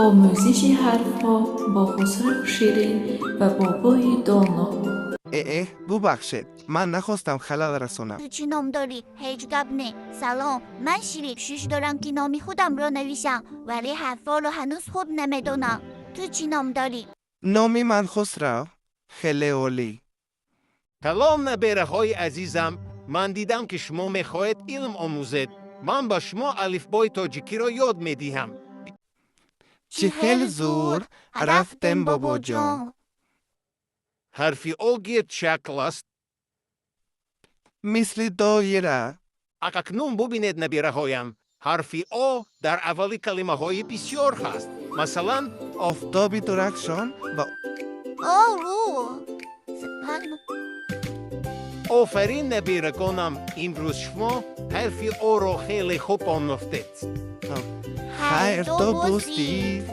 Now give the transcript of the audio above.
Омӯзиши ҳарфҳо бо Хусраву Ширин ва бобои доно. Э, бубахшед, ман нахостам халал расонам. Ту чӣ ном дорӣ? Ҳеҷ гап не. Салом, ман Ширин. Кӯшиш дорам, ки номи худамро нависам, вале ҳарфҳоро ҳанӯз хуб намедонам. Ту чӣ ном дорӣ? Номи ман Хусрав. Хеле олӣ. Салом, набераҳои азизам. Ман дидам, ки шумо мехоҳед илм омӯзед. Ман ба шумо алифбои тоҷикиро ёд медиҳам. Чӣ хел зур! Рафтем, бобоҷон. Ҳарфи О гирдшакл аст. Мисли доира. Акнун бубинед, набираҳоям, ҳарфи О дар аввали калимаҳои бисёр ҳаст, масалан: Офтоби дурахшон ва Ору. Офарин, набирагонам, имрӯз шумо ҳарфи Оро хеле хуб омӯхтед. Хайр, то боздид.